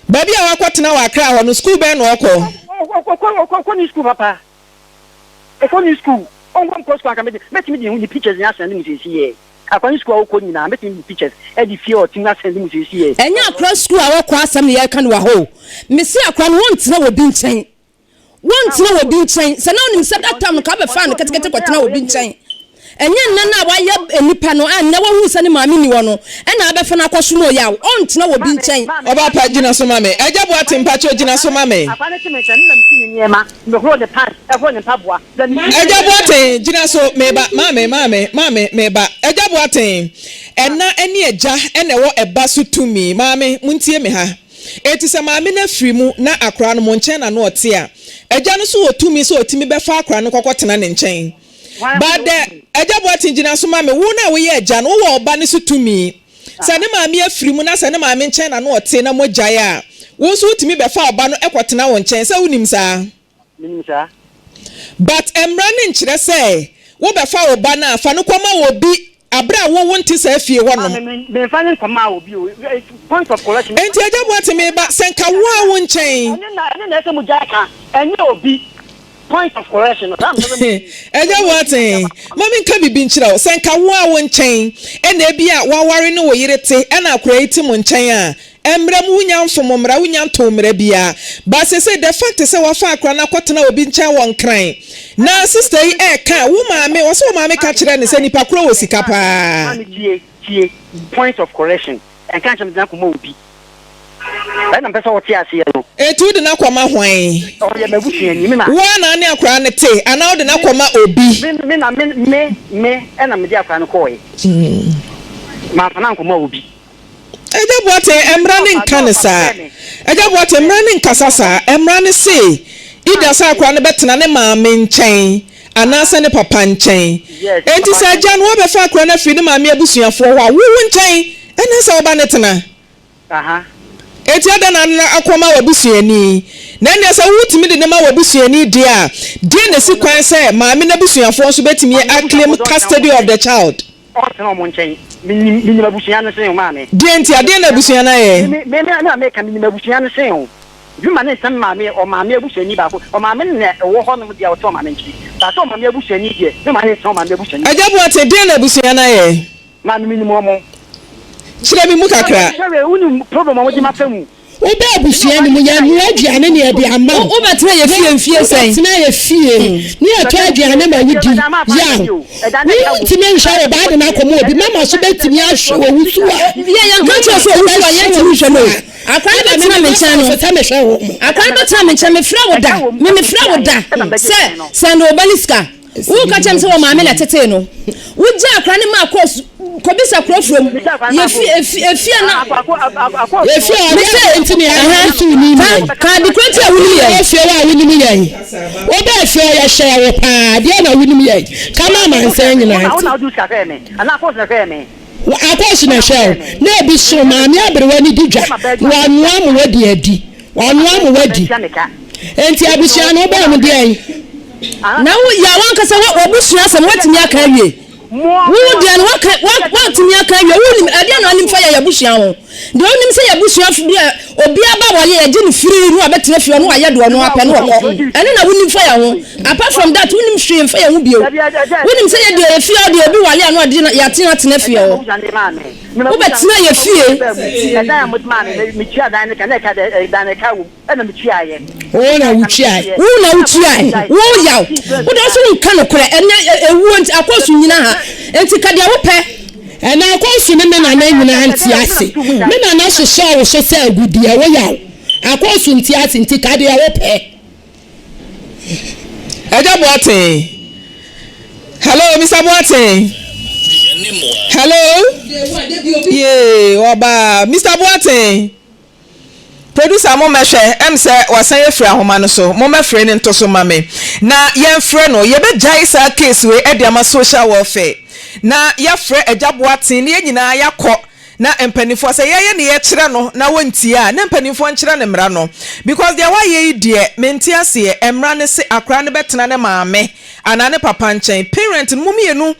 Baabi a wakɔtena wɔ Accra hɔ no, sukuu bɛn na ɔkɔ? Ɔkɔ new school papa. Ɔkɔ new school. Ɔnkɔ nkɔ school anka mɛtumi de ne pictures nyinaa asɛnde mu seesei yɛ. Akora ne school a ɔkɔ nyinaa mɛtumi de pictures ɛde fie a ɔte mu asɛnde mu seesei yɛ. Ɛnyɛ akora school a ɔkɔ asɛm na yɛreka no wɔ ha o. Mese akora no wɔntena wɔ bi nkyɛn. Wontena obi nkyɛn. Sɛ na wonim sɛ that time no ka wobɛfaa no ketekete kɔtena obi nkyɛn. Ɛnyɛ nnɛ no a wayɛ nipa no a nnɛ wahu sɛ ne maame nni hɔ no ɛna abɛfa no akɔsom oyaw. Ɔntena obi nkyɛn. Ɔbaa pa gyina so ma me. Agya Boateng mpakyɛw gyina so ma me. Agya Boateng gyina so meba maame maame maame meba. Agya Boateng ɛna ɛne agya ɛna ɛwɔ ɛba so tumi maame montie me ha. Enti sɛ maame no afiri mu na akwadaa no mo nkyɛn na na ɔte a, agya no nso wɔ tumi sɛ ɔtumi bɛfa akwadaa no kɔkɔtena ne nkyɛn. But the, Agya Boateng gyina so ma me, wo no a woyɛ agya no, wowɔ ɔba no so tumi. Sɛ ne maame afiri mu na sɛ ne maame nkyɛn na na ɔte na moagyae a, wo nso wotumi bɛfa ɔba no kɔtena wo nkyɛn. Sɛ wonim saa? Menim saa. But mmara no nkyerɛ sɛ wobɛfa wo ba no a, fa no kɔma obi Bere a wo wonte saa fie hɔ nom. Maame, me memfa no nkɔmaa obi o. Point of correction. Enti Agya Boate me ba, sɛ nka wo a wo nkyɛn. Ɛno na ɛno na ɛsɛ mo gyae ka, ɛnyɛ obi. Point of correction no, saa na mepɛ sɛ mo. Agya Boate, ma menka biribi nkyerɛ wo. Sɛ nka wo a wo nkyɛn ɛna ebi a w'aware ne wo yere te ɛna akwadaa yi te mo nkyɛn a, Mmara mu wonya mfom mmara, wonya ntoo mmara biara. But sesei the fact sɛ wafa akora no akɔtena obi nkyɛn wɔ Nkran na sister yi ɛɛka wo maame, ɔse wo maame ka kyerɛɛ no sɛ nipa korɔ wɔ sika paa. Maame tie, tie, point of correction, ɛnka nkyerɛ me de no akɔma obi. Ɛna mpɛ sɛ ɔte aseɛ no. Enti wode no akɔma hwan? Ɔyɛ m'abusuani, me na. Wo ara na ne akwadaa no te anaa wode no akɔma obi? Me, me na, me, me, me ɛna mede akwadaa no kɔɔe. Mamfa no ankɔma obi. Agya Boateng, mmara no nka no saa. Agya Boateng, mmara no nkasa saa. Mmara no se, either sɛ akwadaa no bɛtena ne maame nkyɛn, anaasɛ ne papa nkyɛn. Enti sɛ agya no wabɛfa akwadaa no afiri ne maame abusuafoɔ hɔ a, wo wo nkyɛn na ɛsɛ sɛ wo ba no tena. Enti adɛn na no akɔma w'abusuani? Na ɛnneɛ sɛ wotumi de no ma w'abusuani deɛ a, deɛn na ɛsi kwan sɛ maame no abusuafoɔ nso bɛtumi a claim custody of the child? Ɔntena wɔn nkyɛn. Menim, menim abusua no sen wo, maame. Deɛn ntia? Deɛn na abusua no ayɛ? Me, me, me na meka, menim abusua no sen wo. Bi ma ne nsɛm maame, ɔmaame abusuani baako. Ɔmaame no na ɛwɔ hɔnom deɛ ɔte ɔmaame nkyɛn. But sɛ ɔmaame abusuani deɛ, me maame ntena ɔmaame abusuani. Agya Boateng, deɛn na abusua no ayɛ? Maame menim wɔn. Kyerɛ me mu kakra. Sɛdeɛ wonim problem a wɔde m'afa mu. Woba abusua no mu, yɛnoa aduane na yɛde ama wo. Wobɛtena yɛ fie mfie sɛn? Wobɛtena yɛ fie ne yɛtɔ aduane ma wodi. Yaw, wontumi nhwɛ wo ba de no akɔma obi. Mama so bɛtumi ahwɛ wɔ wo su a. Yɛ yɛnka nkyerɛ sɛ ɔwo su a yɛntumi nhwɛ no o. Akwadaa no bɛtena me nkyɛn no. Akwadaa no bɛtena me nkyɛn, mefrɛ wo da, me mefrɛ wo da sɛ sɛnde wo ba no sika. Woka kyerɛ me sɛ wɔ maame na ɛtetee no. Wogyaa akora no maa kɔɔ su kɔbisa kuro furom. Yɛfi efi efi a na. Efi a ɔde ade nti na yɛn nso wonim yɛn. Ka ka ade koro nti a wonim yɛn. Wobaa fie hɔ a wonim yɛn. Wobaa fie hɔ yɛhwɛɛ wo paa deɛ na wonim yɛn. Ka ma amansan nyinaa nte. Akɔɔso na ɛhwɛɛ wo. Na ebi so maame aberewa no di dwa na wanoa ma wadi adi. Wanoa ma wadi. Enti abusua no wobaa mu deɛn? Na wo yɛ wankasa w'abusua asɛm woatumi aka awie. Wo deɛ no waka woatumi aka awie. Wonim ɛdeɛ na wonim fa yɛ y'abusua ho. Deɛ wonim sɛ y'abusua deɛ obiara ba wɔyɛ yɛgye no free no abɛtena fie ɔno ayɛ deɛ ɔno apɛ no ɔkɔ. Ɛno na wonim fa yɛ ho. Apart from that wonim hwee mfa yɛ ho bio. Wonim sɛ yɛ deɛ yɛ fie hɔ deɛ obi wale ano ade na yɛatena atena fie hɔ. Wobɛtena yɛ fie. Wo na wotuae. Wo na wotuae. Wo yaw. Wo deɛ wo nka nokorɛ. Ɛnɛ ewuo nti akɔsu nyina ha. Nti ka deɛ wopɛ. Ɛnɛ akɔsu ne me nana nyinaa nte ase. Me nana hyehyɛɛ wo so sɛ agudeɛ. Wo yaw. Akɔsu nte ase nti ka deɛ wopɛ. Agya Boateng. Hello, Mr. Boateng. Hello. Yee, ɔbaa. Mr. Boateng. Producer mo mmɛhwɛ, ɛm sɛ wasan afiri ahoma no so, mo mmɛfrɛ no nto so ma me na yɛnfrɛ no, yɛbɛgyae saa case wei de ama social welfare na yɛafrɛ Agya Boateng na yɛn nyinaa yɛakɔ na mpaninfoɔ sɛ yɛyɛ ne yɛkyerɛ no na wɔntie a na mpaninfoɔ nkyerɛ no mmara no because deɛ wayɛ yi deɛ mente aseɛ, mmara no se akwadaa no bɛtena ne maame anaa ne papa nkyɛn, parent no mo mmienu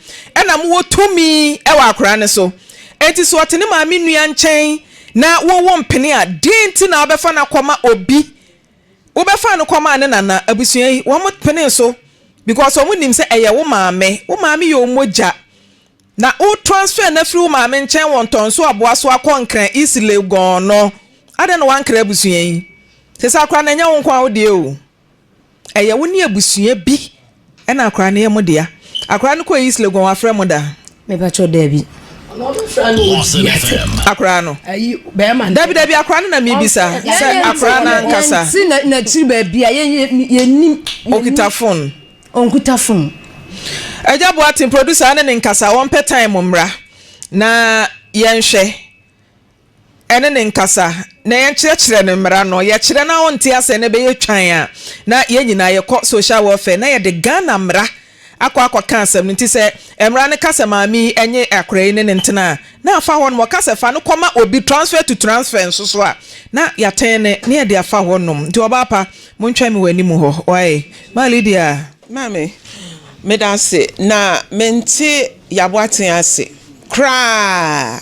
na mowɔ tumi wɔ akwadaa no so, enti sɛ ɔte ne maame nua nkyɛn Na wo wo mpene a, deɛn nti na wobɛfa no akɔma obi? Wobɛfaa no kɔmaa ne nana, abusua yi, wɔn penee so because wɔn nim sɛ ɛyɛ wo maame, wo maame yɛ wo mogya. Na wo transfer no afiri wo maame nkyɛn wɔ Ntɔnso Aboa so akɔ Nkran East Legon no, adɛn na woankra abusua yi? Sese akora no ɛnyɛ wo nko ara wo deɛ o. Ɛyɛ wo ne abusua bi ɛna akwadaa no yɛ mo dea. Akwadaa no kɔ East Legon wafrɛ mo da? Mepakyɛw dabi. Akwadaa no. Dabi dabi akwadaa no na mebisa sɛ akwadaa no ankasa. Yɛnte n'akyiri baabi a yɛnim. Okita phone. Onkuta phone. Agya Boateng producer ne ne nkasa wɔmpɛ time mmra na yɛnhwɛ. ɛne no nkasa, na yɛnkyerɛkyerɛ no mmara no. Yɛkyerɛ no a ɔnte aseɛ na ɛbɛyɛ twan a, na yɛn nyinaa yɛkɔ social welfare na yɛde Ghana mmara akɔ akɔka asɛm no. Nti sɛ mmara no ka sɛ maame yi nye akwadaa yi ne no ntena a, na afa hɔ nom. Ɔka sɛ fa no kɔma obi, transfer to transfer nso so a, na yɛatɛn no na yɛde afa hɔ nom. Nti ɔbaa pa, montwɛn me wɔ anim hɔ. Wai? Maa Lydia. Maame, meda ase na mente Yaboateng ase koraa.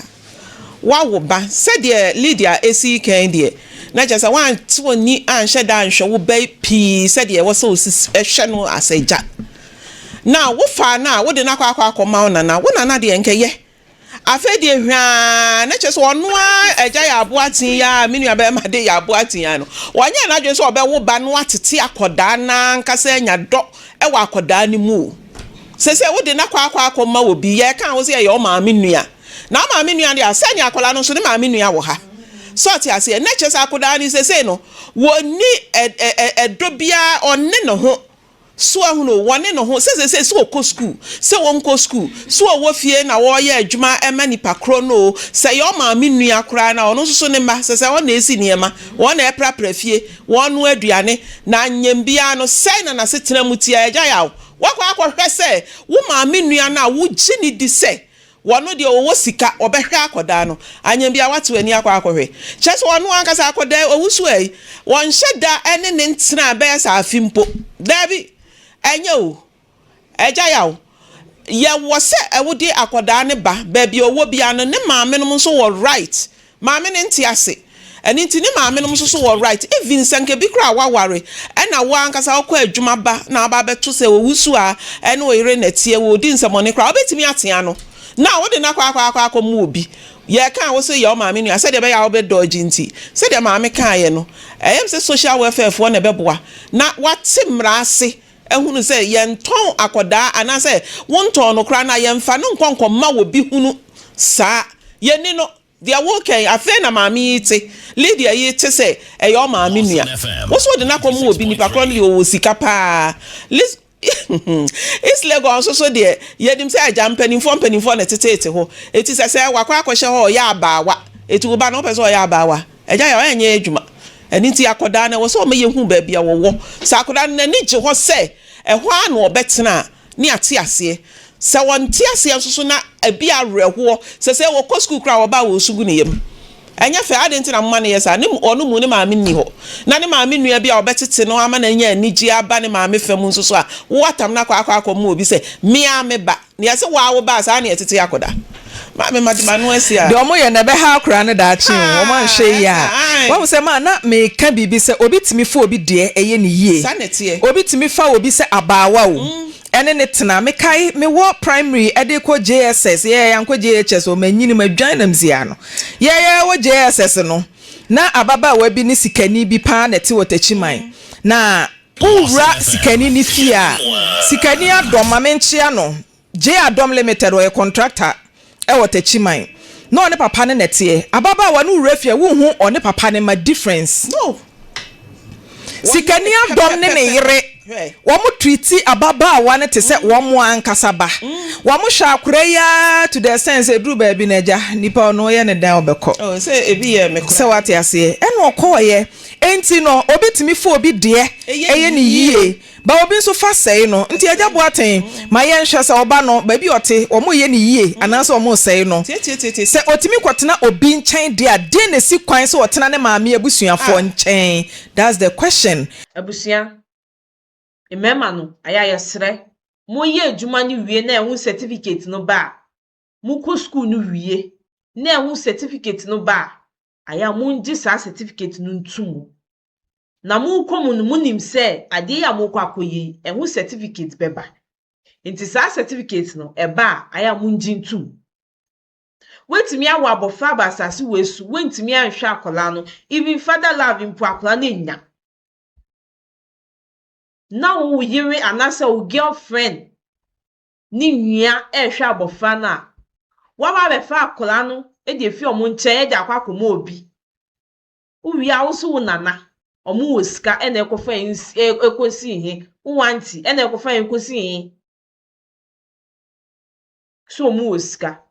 Woawo ba. Sɛdeɛ Lydia sii kan deɛ, na kyerɛ sɛ woante w'ani anhyɛ da anhwɛ wo ba pii sɛdeɛ ɛwɔ sɛ wosi hwɛ no as agya. Na wofaa no a, wode no akɔ akɔ akɔma wo nana. Wo nana deɛ nkɛyɛ. Afei deɛ hwaa, na kyerɛ sɛ ɔno ara agya yɛ aboaten yi ara, me nuabarima de yɛ aboaten yi ara no, wanyɛ n'adwene sɛ ɔbɛwo ba na watete akwadaa no ankasa anya dɔ wɔ akwadaa no mu o. Seesei wode no akɔ akɔ akɔma obi, yɛreka a wo sɛ ɛyɛ wo maame nua. Na wo maame nua deɛ a, sɛnea akwadaa no nso ne maame nua wɔ ha. So ɔte aseɛ? Na kyerɛ sɛ akwadaa no seesei no, wɔnni ɛ ɛ ɛ ɛdɔ biara, ɔnne ne ho. So ahunu o, wɔne ne ho. Sɛ seesei sɛ ɔkɔ sukuu, sɛ ɔnkɔ sukuu, sɛ ɔwɔ fie na ɔreyɛ adwuma ma nipa korɔ no o, sɛ ɛyɛ ɔmaame nua koraa no a, ɔno nso so ne mma, sɛ sɛ wɔn na ɛsi nneɛma, wɔn na ɛprapra fie, wɔn noa aduane, na anyɛ biara no, sɛn na n'asetena mu teɛ? Agya Yaw, Woakɔ akɔhwɛ sɛ wo maame nua no a wogye no di sɛ ɔno deɛ ɔwɔ sika, ɔbɛhwɛ akɔdaa no, anyɛ bi a woate w'ani akɔ akɔhwɛ. Kyerɛ sɛ ɔno ankasa akɔdaa ɔwusu ɛ, wɔnhyɛ da ne ne ntena bɛyɛ sɛ afe mpo. Daabi, ɛnyɛ o. Agya Yaw, yɛwɔ sɛ wode akɔdaa no ba baabi a ɔwɔ biara no, ne maame nom nso wɔ right. Maame no nte ase. Ɛno nti ne maame nom nso so wɔ right. Even sɛ nka bi koraa waware ɛna wo ankasa wokɔ adwuma ba na waba abɛto sɛ ɔwusu a ɛne wo yere na ɛteɛ, wɔredi nsɛmɔne koraa, wobɛtumi atea no na wode no akɔ akɔ akɔ akɔma obi. Yɛka a wo se yɛ wo maame nua sɛdeɛ ɛbɛyɛ a wobɛ dodge nti. Sɛdeɛ maame kaeɛ no, ɛyɛ me sɛ social welfare foɔ na ɛbɛboa na wate mmara ase ahunu sɛ yɛntɔn akɔdaa anaasɛ wontɔn no koraa no a yɛmfa no nkɔ nkɔma obi hunu saa. Yɛnni no. Deɛ woreka yi, afei na maame yi te, Lydia yi te sɛ ɛyɛ ɔmaame nua. Wo nso wode no akɔma obi, nipa korɔ no deɛ ɔwɔ sika paa. Lis East Legon nso so deɛ, yɛnim sɛ agya mpanimfoɔ mpanimfoɔ na ɛteteete hɔ. Eti sɛ sɛ wakɔ akɔhyɛ hɔ a ɔyɛ abaawa. Eti wo ba no wopɛ sɛ ɔyɛ abaawa? Agya yɛ ɔnyɛ adwuma. Ɛno nti akɔdaa no ɛwɔ sɛ ɔma yɛhu baabi a wɔwɔ. Sɛ akɔdaa no n'ani gye hɔ sɛ ɛhɔ ara na ɔbɛtena a, ne ate aseɛ. Sɛ wɔnte aseɛ nso so na ɛbi awerɛhoɔ sɛ sɛ wɔkɔ sukuu koraa a wɔba a wɔresu gu ne yam. Ɛnyɛ fɛ, adɛn nti na moma no yɛ saa? Ne ɔno mu ne maame nni hɔ. Na ne maame nua bi a ɔbɛtete no ama no anya anigyeɛ aba ne maame fa mu nso so a, woatam no akɔ akɔ akɔma obi sɛ, me ara me ba. Nea ɛsɛ wo ara wo ba a, saa na yɛtete akɔda. Maame made m'ano asi a. Deɛ ɔmo yɛ no ɛbɛha akora no daakye o, ɔmo anhwɛ yie a. Wahu sɛ maa na meka biribi sɛ obi tumi fa obi deɛ ɛyɛ no yie. Saa na ɛteɛ. Obi tumi fa obi sɛ abaawa o, ɛne no tena. Mekae mewɔ primary ɛde rekɔ JSS, yɛɛ yɛankɔ JHS o, manyini madwan na msi ano. Yɛɛ yɛwɔ JSS no, na ababaawa bi ne sikani bi paa na ɛte wɔ Takyiman. Na Wowura sikani no fie a, sikani adɔm, ma menkyea no, J Adɔm Limited, ɔyɛ contractor wɔ Takyiman, na ɔne papa no na ɛteɛ. Ababaawa no wura fie a, wonhu ɔne papa no mma difference. No. Sikani adɔm ne ne yere, wɔn treati ababaawa no te sɛ wɔn ankasa ba. Wɔn hwɛ akora yi ara to the extent sɛ ɛduru baabi no agya, nipa ɔno yɛ ne dɛn ɔbɛkɔ. Oh, sɛ ebi yɛ me koraa. Sɛ wate aseɛ, ɛna ɔkɔɔeɛ. Enti no obi tumi fa obi deɛ ɛyɛ no yie but obi nso fa sɛe no. Nti Agya Boateng ma yɛnhwɛ sɛ ɔba no baabi a ɔte wɔn reyɛ no yie anaasɛ wɔn resɛe no. Sɛ ɔtumi kɔtena obi nkyɛn deɛ a deɛn na ɛsi kwan sɛ ɔtena ne maame abusuafoɔ nkyɛn? That's the question. Abusua, mmarima no, ayɛ a yɛsrɛ, moyɛ adwuma no wie na ɛho certificate no ba a, mokɔ sukuu no wie na ɛho certificate no ba a, Ayɛ a mongye saa certificate no nto mu. Na morekɔ mu no, monim sɛ adeɛ yi a morekɔ akɔyɛ yi, ɛho certificate bɛba. Nti saa certificate no, ɛba a, ayɛ a mongye nto mu. Woatumi awo abɔfra aba asase wei so, woantumi anhwɛ akwadaa no, even father love mpo akwadaa no annya. Na wo yere anaasɛ wo girlfriend ne nua rehwɛ abɔfra no a, woaba abɛfa akwadaa no de afi wɔn nkyɛn de akɔ akɔma obi. Wowie a, wo nso wo nana, wɔn wɔ sika na ɛkɔfa yɛn ɛkɔsi he, wo aunty na ɛkɔfa yɛn kɔsi he. So wɔn wɔ sika.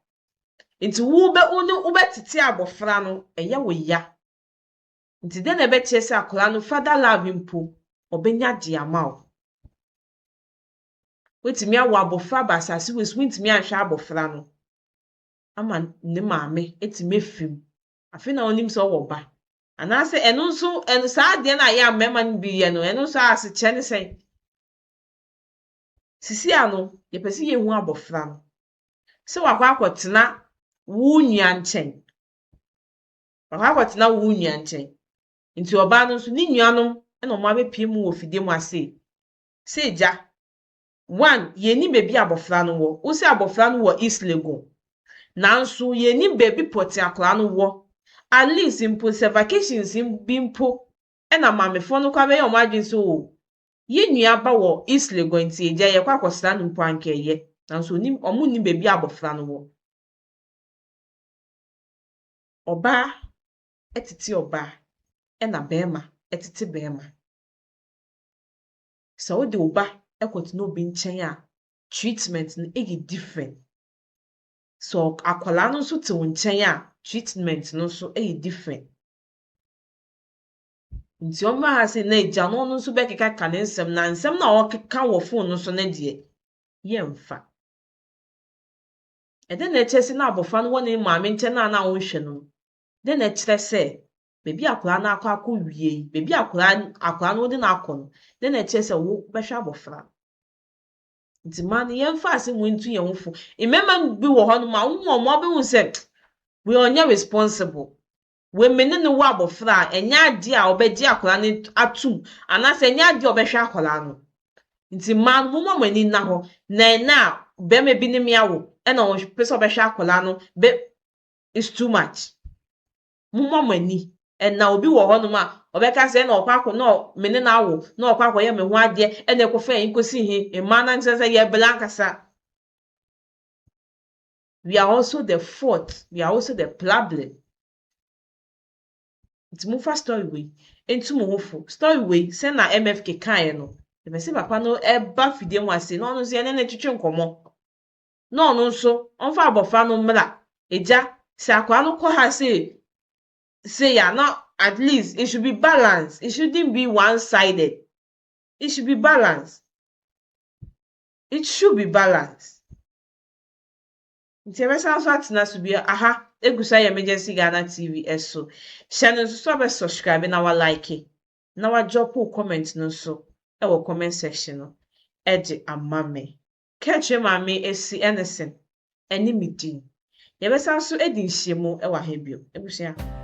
Nti wo bɛ wo ne wobɛtete abɔfra no, ɛyɛ wo ya. Nti dɛn na ɛbɛkyerɛ sɛ akwadaa no father love mpo, ɔbɛnya de ama wo. Woatumi awo abɔfra aba asase wei so, wontumi anhwɛ abɔfra no ama ne maame atumi afiri mu. Afei na wonim sɛ ɔwɔ ba. Anaasɛ ɛno nso, ɛno saa adeɛ no a ɛyɛ a mmarima no bi yɛ no, ɛno nso asekyerɛ ne sɛn? Sisi ano, yɛpɛ sɛ yɛhu abɔfra no sɛ wakɔ akɔtena wo nua nkyɛn. Wakɔ akɔtena wo nua nkyɛn. Nti ɔbaa no nso, ne nuanom na wɔn abɛpie mu wɔ fidie mu ase. Sɛ agya, one, yɛnnim baabi a abɔfra no wɔ. Wo sɛ abɔfra no wɔ East Legon. Nanso yɛnnim baabi pɔtee akwadaa no wɔ. At least mpo sɛ vacations bi mpo na maamefoɔ no koraa bɛyɛ wɔn adwene sɛ oh, yɛn nua ba wɔ East Legon nti agya yɛkɔ akɔsra no mpo a anka ɛyɛ. Nanso ɔnnim, wɔnnim baabi a abɔfra no wɔ. Ɔbaa tete ɔbaa ɛna barima tete barima. Sɛ wode wo ba kɔtena obi nkyɛn a, treatment no yɛ different. Sɛ akwadaa no nso te wo nkyɛn a, treatment no nso yɛ different. Nti ɔmmra ha sei na agya no ɔno nso bɛkekaka ne nsɛm na nsɛm no a ɔkeka wɔ phone no so no deɛ, yɛmfa. Ɛdɛn na ɛkyerɛ sɛ na abɔfra no wɔ ne maame nkyɛn a na ɔnhwɛ no no? Dɛn na ɛkyerɛ sɛ baabi a akwadaa no akɔ akɔwie yi, baabi a akwadaa akwadaa no wode no akɔ no, dɛn na ɛkyerɛ sɛ wobɛhwɛ abɔfra no? Nti mmaa no yɛmfa asɛm wei ntu yɛn ho fo. Mmarima bi wɔ hɔnom a wohu wɔn a wobɛhu sɛ wei ɔnyɛ responsible. Wei me ne no wɔ abɔfra a, ɛnyɛ adeɛ a ɔbɛgye akwadaa no atum anaasɛ ɛnyɛ adeɛ a ɔbɛhwɛ akwadaa no. Nti mmaa no momma mo ani nna hɔ na ɛnɛ a barima bi ne me awo ɛna ɔpɛ sɛ ɔbɛhwɛ akwadaa no bɛ it's too much. Momma mo ani ɛna obi wɔ hɔnom a ɔbɛka sɛ ɛna ɔkɔ akɔ na me ne no awo na ɔkɔ akɔyɛ me ho adeɛ ɛna ɛkɔfa yɛn kɔsi he mmaa no ankasa sɛ yɛbrɛ ankasa. We are also the fault, we are also the problem. Nti momfa story wei ntu mo ho fo. Story wei sɛ na MFK kaeɛ no, yɛpɛ sɛ papa no ɛba fidie mu ase na ɔno nso yɛne no twetwe nkɔmmɔ. Na ɔno nso ɔmfa abɔfra no mmra. Agya, sɛ akwadaa no kɔ ha sei sei a na at least it should be balanced. It shouldn't be one-sided. It should be balanced. It should be balanced. Nti yɛbɛsan so atena so bio aha egu so ayɛ Emergency Ghana TV so. Hyɛ no nso sɛ wobɛ subscribe na wa like na wa drop wo comment no nso wɔ comment section no de ama me. Kɛkyerɛ Maame Esi Ennison ɛne me din. Yɛbɛsan so adi nhyiamu wɔ ha bio. Abusua.